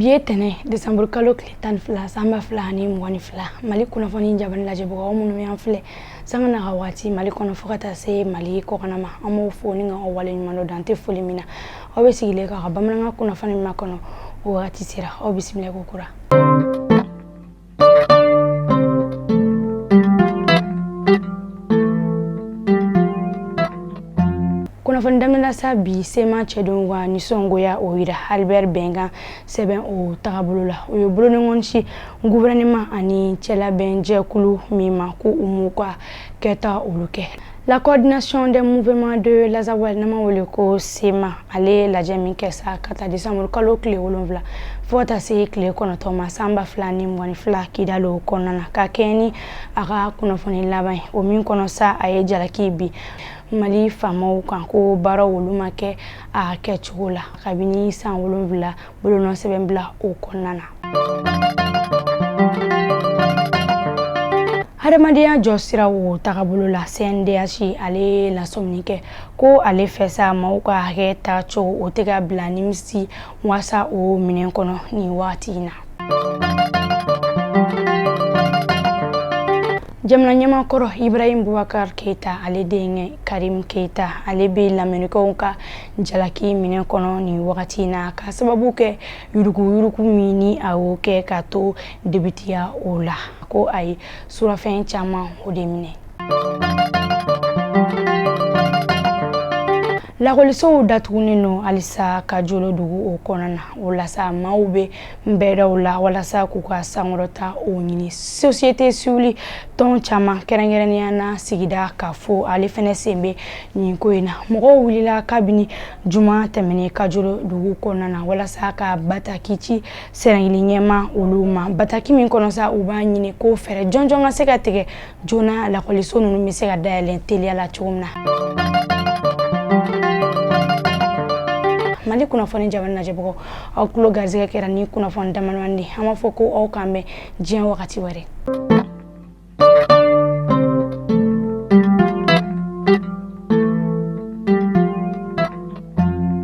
Bi ye tɛnɛ décembre kalo tile 12 san 2022. Mali kunnafoni jabani lajɛbagaw minnu bɛ an filɛ sanga n'a ka waati Mali kɔnɔ fo ka taa se Mali kɔkanna ma, an b'aw fo ni k'aw wale ɲuman dɔn dan tɛ foli min na. Aw bɛ sigilen k'aw ka bamanankan kunnafoni makɔnɔ, o wagati sera. Aw bisimila ko kura. Kunnafoni daminɛ sa bi, CMA cɛdenw ka nisɔngoya o yira Albert bɛnkan sɛbɛn o tagabolo la. U ye boloninkɔni ci gouvernement ani cɛlabɛnjɛkulu min ma, ko u m'u ka kɛta olu kɛ. La coordination des mouvements de l'Azawad, n'an b'a wele ko CMA, ale ye lajɛ min kɛ sa ka ta décembre kalo tile 7 fo ka taa se tile 9 ma san 2022 Kidali o kɔnɔna na, ka kɛɲɛ ni a ka kunnafoni laban ye, o min kɔnɔ sa a ye jalaki bin Mali faamaw kan ko baaraw olu ma kɛ a kɛcogo la kabini san 7 bolonɔ sɛbɛn bila o kɔnɔna na. Hadamadenya jɔsira o tagabolo la, CNDH, ale ye lasɔmini kɛ ko ale fɛ sa maaw ka hakɛ tacogo o tɛ ka bila nimisi wasa o minɛn kɔnɔ nin waati in na. Jamana ɲɛmaa kɔrɔ Ibrahim Boubacar Keita, ale denkɛ Karim Keita, ale bɛ Lamerikɛnw ka jalaki minɛn kɔnɔ nin wagati in na ka sababu kɛ yuruguyurugu min ni a y'o kɛ ka to depiteya o la, ko a ye surafɛn caman o de minɛ. Lakɔlisow datugunen don halisa Kajolo dugu o kɔnɔna na. O la sa maaw bɛ nbɛdaw la walasa k'u ka sankɔrɔta o ɲini. Société civile tɔn caman, kɛrɛnkɛrɛnnenya na sigida kafo, ale fɛnɛ sen bɛ nin ko in na. Mɔgɔw wulila kabini juma tɛmɛnen Kajolo dugu kɔnɔna na walasa ka bataki ci sɛrɛnkili ɲɛmaa olu ma, bataki min kɔnɔ sa u b'a ɲini ko fɛɛrɛ jɔnjɔn ka se ka tigɛ joona, lakɔliso ninnu bɛ se ka dayɛlɛn teliya la cogo min na. Mali kunnafoni jabani lajɛbagaw, aw tulo garisɛgɛ kɛra ni kunnafoni damadamani de. An b'a fɔ ko aw k'an bɛn diɲɛ wagati wɛrɛ.